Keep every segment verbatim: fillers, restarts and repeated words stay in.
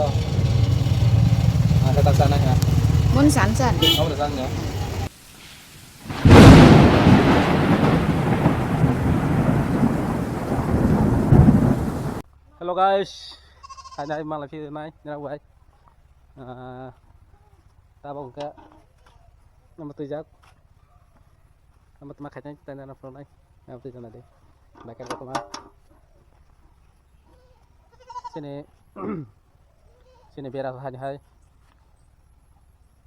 Ang khe tak chanai ha. Mun san san. Abo da chan ya. Hello guys. Hai nai mala phi nai nira wai. Ah, tabok ke nama tui jak. Nama tuma khai nai tanda na phone nai. Nama tui jana de. Bakar ko tuma. Sini, sini bera hani hai.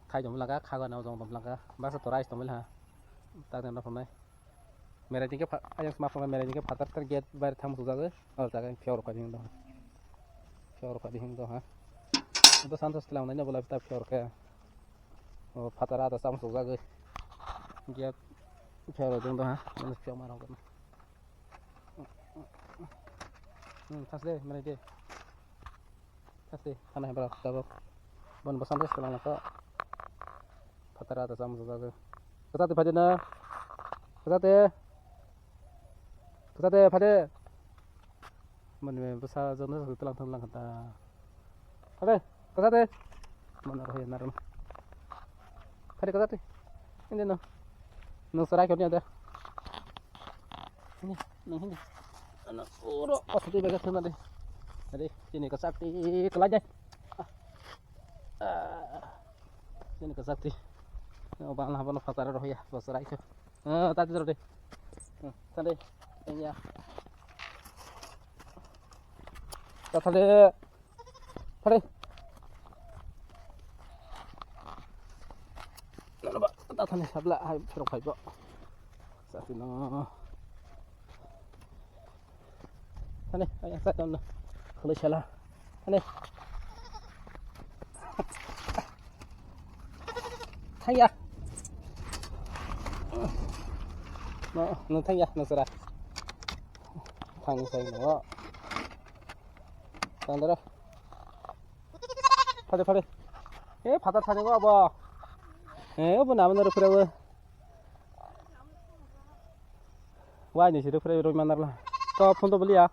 Khai dom laga, khaga nao dom laga. Basa torai dom laga. Tak dan phone nai. Merai jingke pha-, ayang sma phone merai jingke phatar tar gate bar tham sujagwi. O jaga phiyor kha ding do. Phiyor kha ding do ha. Do Santos tilang nai bola ta phiyor kha. O phatara da sam sujagwi. Gate phiyor ding do ha. Phiyor ma rok. Hmm, thas de, merai de. Thas de, thana hebra tabok. Bon bosan de selang ko. Phatara ta sam jaga. Kata te phade na. Kata te. Kata te phade. Mani me basa jona telang telang kata. Phade, kata te. Mana roh ya narum. Phade kata te. Ini no. Nung serai kau ni ada. Ini, nung ini. Ano, oro, pas tu bega tu nanti. Tadi, sini kesak ti kelai deh. Ah. Ah. Sini kesak ti. Oh, bang lah, bang lah, patar roh ya, bos rai tu. Ah, tadi terus deh. Hmm, tadi. Iya. Tadi. Phare. Nana ba, ta thani sabla hai phirok phaibo. Sati no. Thani, aya sa don. Khulai sala. Thani. Thangya. No, no thangya, no sara. Thangni sai no. Tandara. Phade, phade. E, phatar thani go abo. E, bo nabo naro phira bo. Wai ni siro phira roi manar la. To phone to boliya.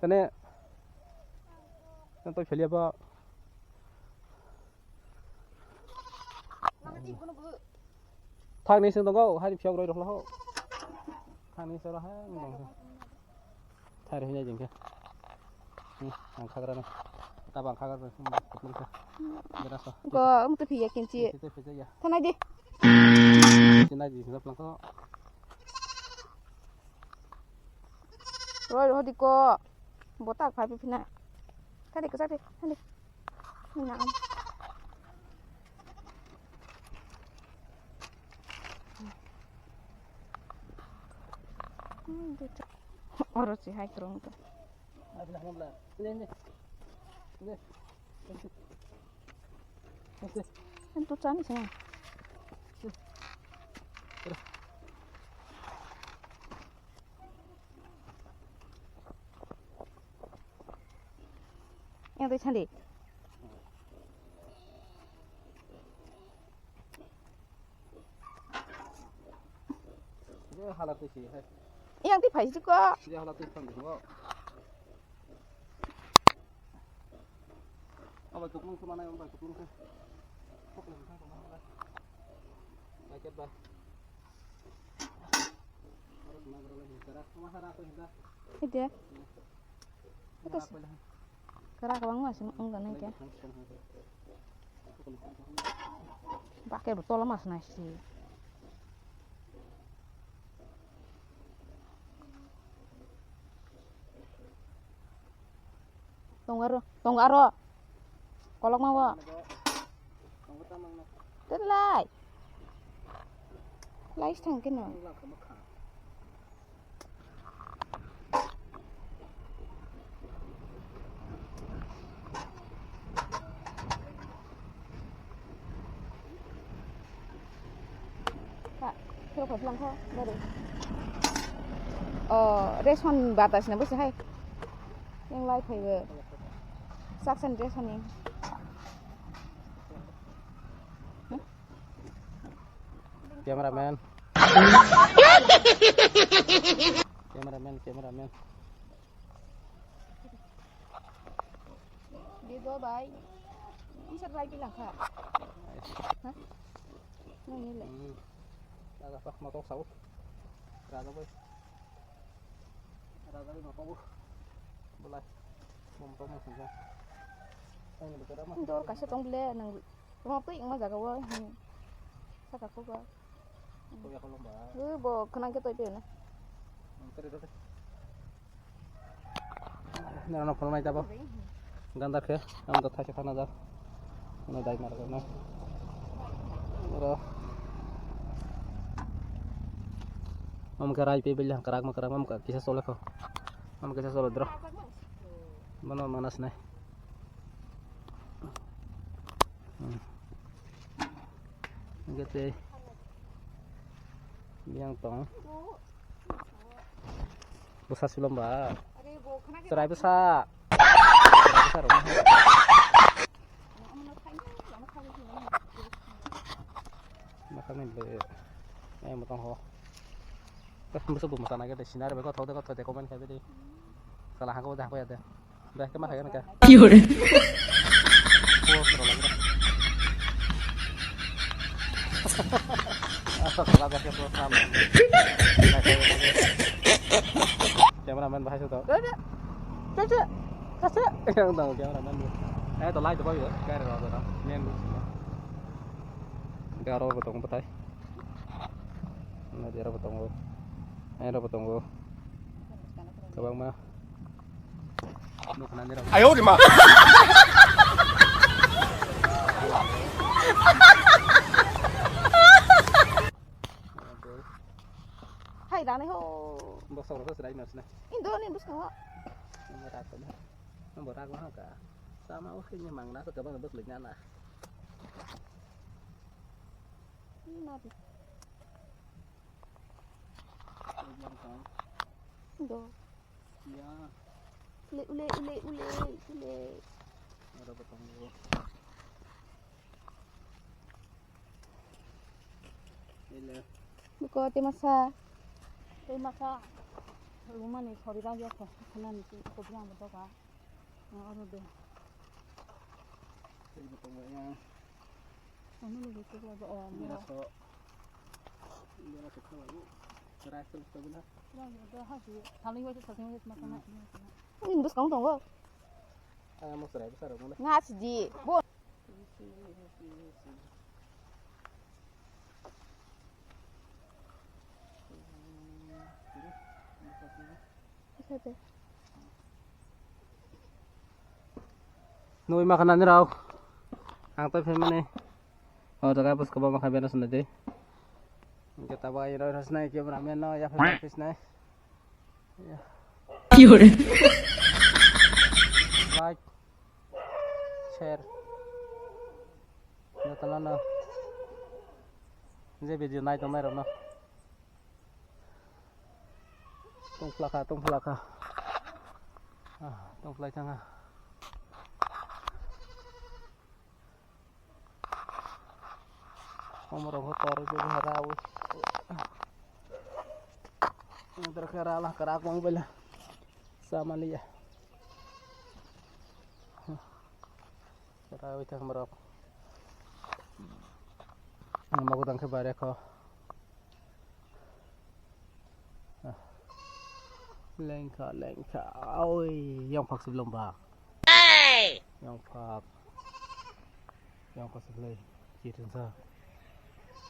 Tane. Tane to pheliya bo. Thangni sing tongo, hani phiyok roi roklo ho. Thangni sero ha, nong. Thai roi hinai jengke. Hmm, ang khagra na. Taba ang khagra na, hmm, kuplung kha. Jera so. Ko, um, tu phiya kinchi. Kinchi tu phiya ya. Thanai di. Kinai di, sing plangko. Roi roi di ko. Botak phai phina. Thani ko sate, thani. Hina am. Hmm, duta. Oro si hai krong to. Ani to chani sa. Yang twi sandi. Yang twi phaisi ko. Aba kuplung se manai, aba kuplung se. Ide. Kara kwbangma se wng gana khe. Bakhe bo tola mas nai si. Tongo aro, tongo aro. Kolokma bo. Tenlai. Lai thang keno. Kha, khe kha lang kha, bari. O, ration bata sina bwswk hai. Yang lai phaibo. Saksan ration ni. Cameraman. Cameraman, cameraman. Di Go bai. Isa rai bilang kha. Ha? Nang ni le. Hmm. Raja pak matok sau. Raja boy. Raja boy matok bu. Belai. Bom tom sing. Ang ni bekerja mah. Dor kaisa tong ble nang. Roma twi wngma jaga o, hmm. Saka kok ba. Kok ya kolom ba. Ui, bo khnang khe toi pio na. Hmm, teri rode. Nang no phone mai tabo. Gandar khe, ang do thaisa khana ja. Ano dai mar na. Oro. Am khe rai pe bilya krak ma krak am ka kisa sole kho. Am kisa sole dro. Mano manas nai. Hmm. Hingke tei biyang tong. Bwsa silom ba. Chwrai bwsa. Chwrai bwsa rok. Makhang ni le. Ai mo tong ho. Bwsa bwsa na ge de sinar be ko thok de ko thok de comment khai be de. Sala ha ko de ha ko ya de. Dah, kemana ya, Mika? Ki hore? Oh, terlalu lama. Asal salah, biasa terus sama. Cameraman bahasa tuh. Ada. Caca. Caca. Yang tahu cameraman tuh. Eh, tuh light tuh, Pak, ya. Kayak ada orang tuh. Main tuh. Garo potong petai. Nah, dia potong. Eh, potong. Kabang mah. Nukna nira. Ayo, di ma. Hai, dane ho. Bosok rok serai mas na. Indo ni bus kaho. Nomor aku dah. Nomor aku ha ka. Sama wah ini mang na kabang bus lagi na. Ini nabi. Do. Ya. Ule, ule, ule, ule, ule. Ada potong dulu. Ile. Buko te masa. Te masa. Rumah ni khori bagi aku. Kena ni tu kopi yang betul ka. Oro de. Tei bo tongo ya. Ano loge ko ba o. Mira so. Mira so khawa. Rice to to na. Thali wa sa thali wa ma kana. Ini bus kamu tongo. Aya mo serai bwsa rok mole. Nga sidi. Bo. Nui makan ani rau. Ang tai phaimani. O jaga bus kabo makan beno sundai de. Kita bai roi rosnai ke bra men no ya phaimani pisnai. Ya. Ki hore? Like, share. Jotono no. Je video nai tongnai rok no. Tongphlakha, tongphlakha. Ah, tongphlai thangha. Omorok ho tor je bhera ui. Nang tor khe rala kara kwng bela. Samaliya. Kara ui thang borok. Mago tang khe bare kho. Lengkha, lengkha. Oi, yang phak siblong ba. Yang phak. Yang phak siblai. Kirinsa.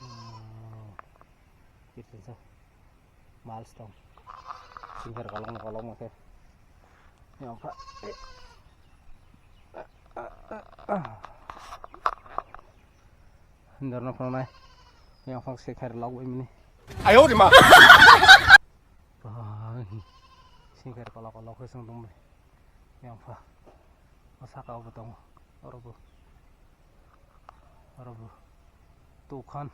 Hmm. Kirinsa. Milestone. Singkar kolong, kolong, oke. Yang phak. Dorno phone nai. Yang phak se khair log bai mini. Ayo di ma. Bang. Singkar kolok kolok khe song dong bai. Yang pha. O saka o bo tongo. Oro bo. Oro bo. Tukhan.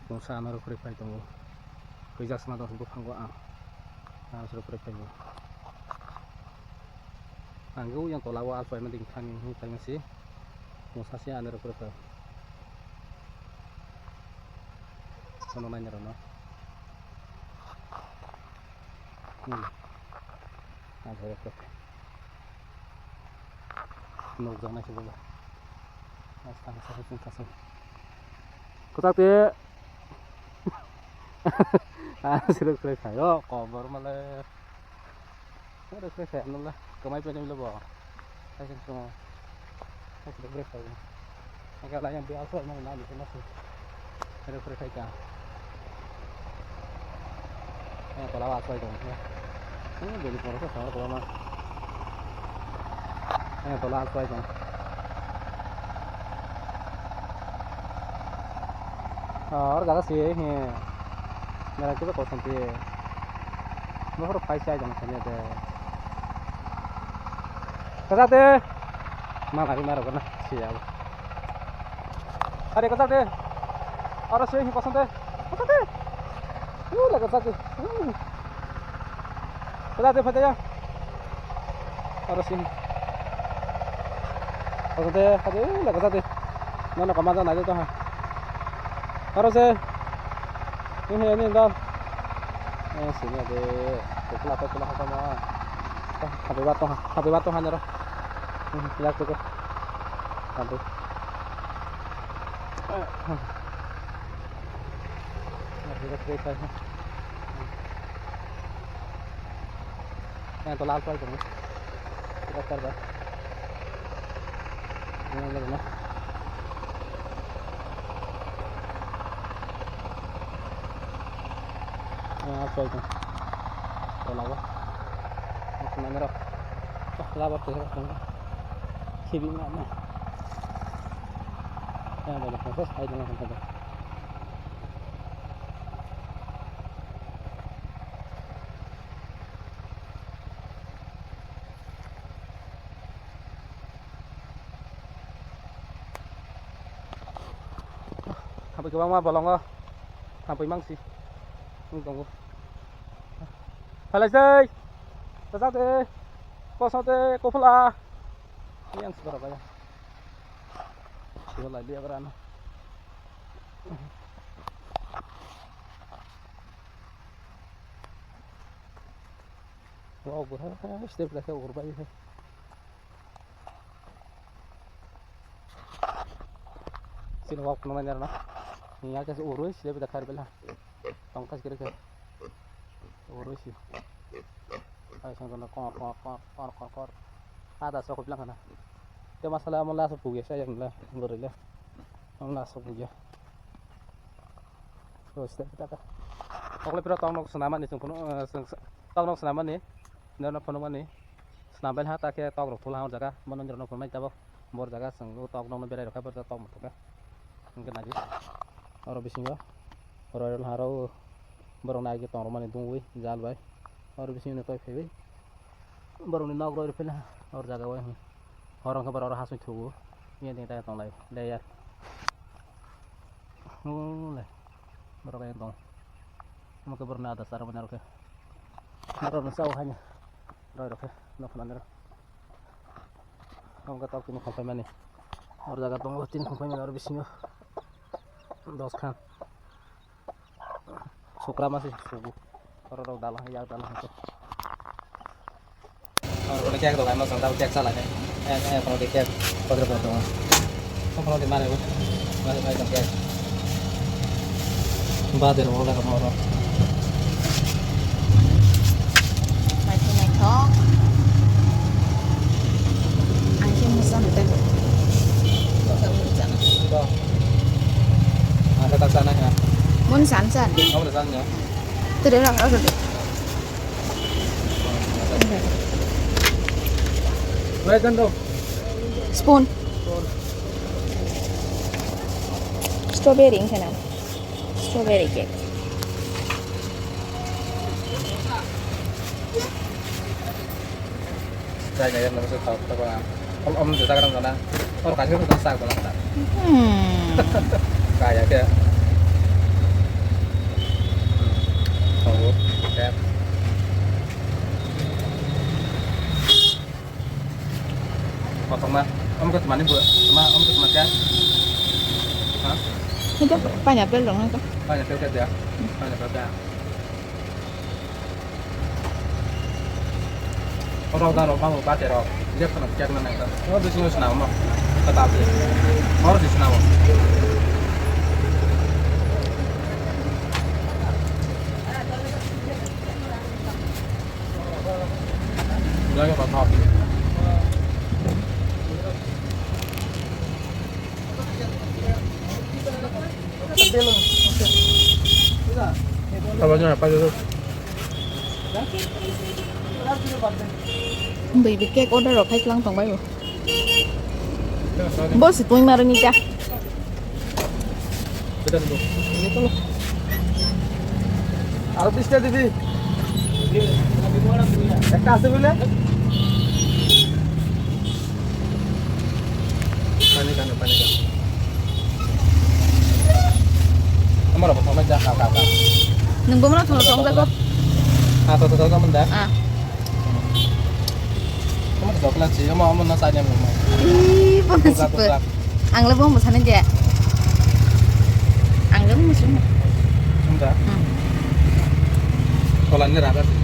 Mungsa ano rw kwrwi phai tongo. Kwijak sna dos buphango ang. Ano se rw kwrwi phai o. Ang o yang tola o alpha ma ding thani hwn phai ma si. Mungsa se ano rw kwrwi phai o. Ano naina rw no. Hmm. Ang khe khe. Nukjaknai se bo. Mas tang sa sung sa sung. Kwchak te. Ah, siruk siruk khayo, kobor male. Siruk siruk khayo, nula. Kwmai pene mile bo. Kaisa sungo. Kaisa break khayo. Aga la yang biasa mau nani kena sih. Ada break khayo. Eh, tola asai dong. Eh, jadi poro sa sama tola ma. Eh, tola asai dong. Oh, or jaga sih, eh. Mera kita kosong sih. Mohor pai sai dong sini deh. Kata deh. Mana lagi mara kena sih ya. Are kata deh. Aro se hi pasante. Pasante. Yu le kata deh. Kata deh pada ya. Aro se. Pasante kata le kata deh. Nono kama jana deh to ha. Aro se. Ini ini dal. Eh sini ada. Kepala kepala kata ma. Tapi batu ha. Tapi batu ha nyara. Yak tuh. Aduh. Yang tola alto itu. Kita terba. Ini lagi nah. Yang alto itu. Tola apa? Masih mana rok? Wah, labar tuh ya. Sibing mana? Yang ada proses, ayo dengan kita. Thampui kwbangma bolongo thampui mangsi wng tongo. Phalaisai, kwchak de, kosom de, kophla. Yang sebar kaya. Sibala liya berana. Wow, bura step lagi urbai. Sini wak pun mana na? Ini aja sih urus dia kita karbela. Tongkas kira kira. Urus sih. Ayo sang kena kor kor kor kor kor kor. Ada sok bilang kana. Dia masalah mau langsung pugi saya yang lah ngori lah. Mau langsung pugi. Terus kita kita. Okle pira tong nok senama ni sung pun sung tong nok senama ni. Nana phunukmani swnambail ha, ta khe tok rok thula ha o jaga, bono nini rok phunuknai tabok. Bor jaga chwng o tok nokno berai rokha, bor jaga tok muthungkha. Hwnkhe nadi. Oro bisingo royal ha rok borok nai khe tong rwmani dungwi jal bai. Oro bisingo twi phaiwi borokni nok roi rw phila ha o jaga o. Horo hwnkhe borok oro hasing thugo. Nini tong lai layer. Ole. Borok ayang tong. Omo khe borokni ada chara mani aro khe. Borokno chao haino. Roi rok khe, no khwnani rok. Omo khe tok tini khum phaimani. Oro jaga tongo tini khum phaimani oro bisingo. Dos khan. Sukra masi sugu. Oro rok dalang, yak dalang khe. Oro kono cake dogan no chwng tabuk cake salai nai. Eh, eh, kono de cake order kor tongo. Kono de mare bo. Mare bai tong cake. Ba de ro la kono oro. Naithok, naithok. Ang khe mosa nai tei. Bo. Ang khe ta sana ha. Mun san san. Abo de san ya. Tede rang rang de. Bai dan do. Spoon. Strawberry wngkha na? Strawberry cake. Chai nai, nang se tau, tau ba. Om, om, jaga nang na. Or kaji ko sa ko na. Hmm. Kaya ke. Oh, ya. Kotorma, om ke temani bu, ma, om ke temani kya? Ha? Itu pineapple dong itu. Pineapple ke dia? Pineapple ke. Rok da rok bang bate rok. Jep kono cake na nai. Oro bisingo swnamo. Kata ati. Oro si swnamo. Lagi apa thok? Apa jangan apa dulu? Baby cake order rok khai tlang tong bai bo. Bo si tui maro ni ta. Aro bista dibi. Ekta ase bole? Pani kano, pani kano. Amar apa sama ja ka ka ka. Nung bomra thono tong jago. Ah, to to to to menda. Ah. Omo dokla si, omo, omo no sani omo. Ih, bono Buka, sipo. Buka. Ang le bomo sani je. Ang le bomo sani. Sunda. Hmm. Tola ni raga si.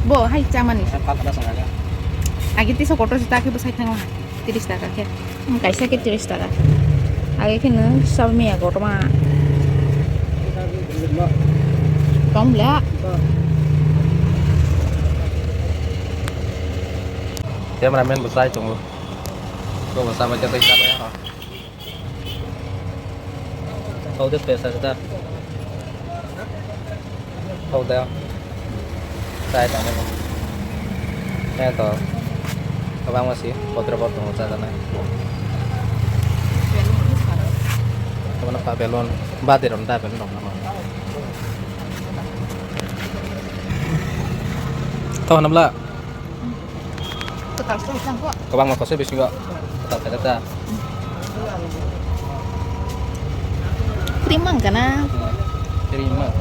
Bo, hai chamani. Hai phat ada sengaja. Agi tiso kotor si ta khe bo sai thango. Tiris taka khe. Hmm, kaisa khe tiris taka. Age khe no salmiya kotorma. Tom le. Cameraman bo chai tongo. Bo bo sabai khe tei sabai ha. Kau de pesa kita. Hok da. Chai tong nai. Eh to. Kabang masi. Potra pot tong cha cha nai. Kabang pa belon. Ba de ron da belon ron. To namla. Kwtal se tang ko. Kwbangma kose bisingo kwtal khe ta. Cream mang kana? Cream mang.